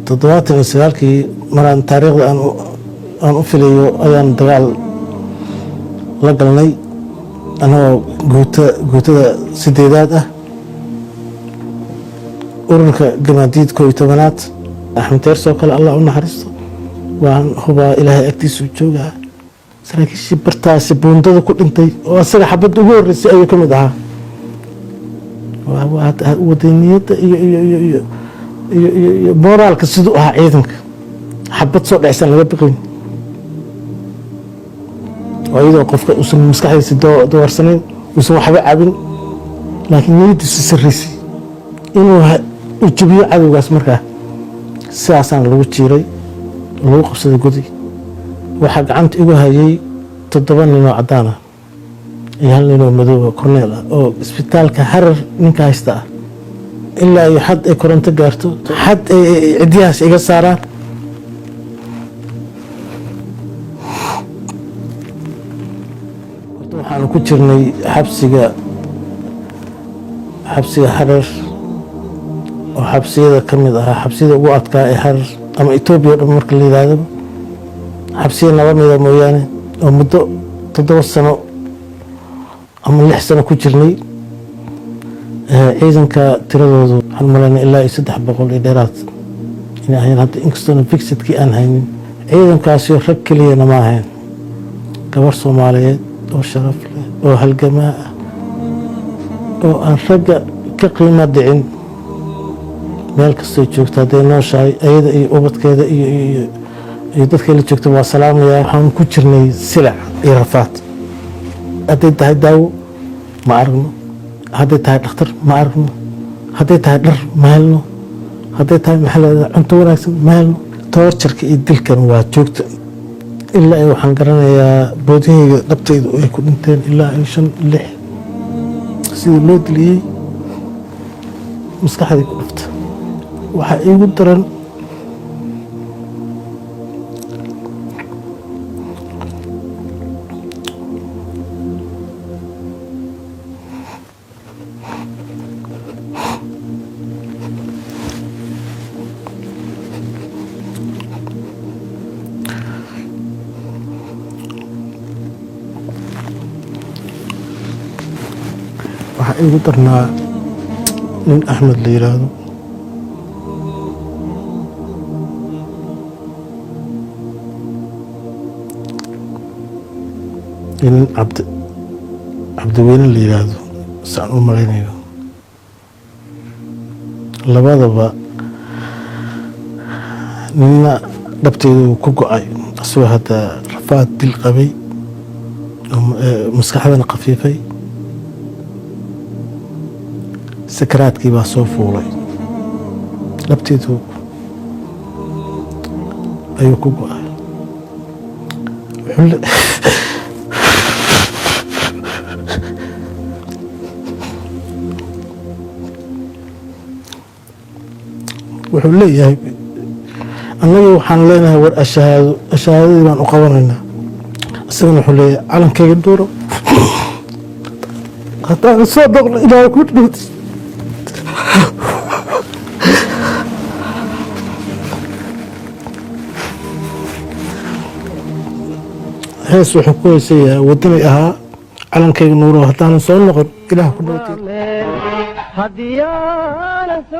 79-kii maraan taariikhda aan u filayo ayaan dagaal la galnay, anagoo guutada sideedaad ah, ururka gamaadiid 11aad. Axmed Teersoo kale, Allah u naxariisto, waan hubaa Ilaahay agtiisuu joogaa. Saraakiishii bartaasi buundada ku dhintay oo asaga xabadda ugu horreysay ayuu ka mid ahaa. Wadaniyadda iyo mooraalka siduu ahaa ciidanka, xabad soo dhecsan laga baqayn, oo iyadoo qofka uusan maskaxdiisa doorsanayn, uusan waxba cabin, laakiin niyaddiisu sarraysay inuu u jabiyo cadowgaas. Markaa sidaasaana lagu jiiray, lagu qabsaday gudi. Waxaa gacanta igu hayay toddoba nin oo caddaan ah iyo hal nin oo madooba, korneel ah oo isbitaalka Harar ninka haysta ah, ilaa iyo xad ay koronto gaarto, xad ay cidyahaas iga saaraan. Horta waxaanu ku jirnay xabsiga Harar, oo xabsiyada ka mid ahaa xabsiyada ugu adkaa ee Harar ama Etoobiya o dhan marka la yidhaahdo, xabsiya naba mida mooyaane, oo muddo 7 sano ama 6 sano ku jirnay. Ciidanka tiradoodu waxaan malaynaa ilaa iyo 300 iyo dheeraad inay ahayn hadda, inkastoona fixedkii aan haynin. Ciidankaasi rag keliyana ma ahayn, gabar Soomaaliyeed oo sharaf leh oo halgamaa ah oo aan ragga ka qiimo dhicin, meel kastay joogto hadday nooshahay, ayada iyo ubadkeeda iyo dadkay la joogta waa salaamaya. Waxaan ku jirnay silac iyo rafaad. Hadday tahay daawo ma aragno, hadday tahay dhakhtar ma aragno, hadday tahay dhar ma helno, hadday tahay, maxaa leedahay, cunto wanaagsan ma helno. Torture-ka iyo dilkan waa joogta. Ilaa ay waxaan garanayaa boodahayga dhabtaydu ay ku dhinteen ilaa ay shan lix, sidii loo diliyey maskaxdii ku dhufta. Waxaa iigu daran waxaa iigu darnaa nin Axmed la yiraahdo. Iyo nin Cabdiweyne la yiraahdo, saan u malaynayo. Labadaba nina dhabteedu ku go-ay, asagoo hadda rafaad dil qabay oo maskaxdana khafiifay, sakaraadkii baa soo fuulay, dhabteedu ayuu ku go-ay. Wuxuu leeyahay, annaga waxaan leenahay, war ashahaado, ashahaadadii baan u qabanaynaa. Isagana wuxuu leeyahay, calankayga duuro, haddaan soo noqno Ilaahay ku dhowti. Hees wuxuu ku heesayaa wadanay ahaa, calankayga nuuro, haddaanan soo noqon, Ilaah ku dhowti. Haddii aanan soo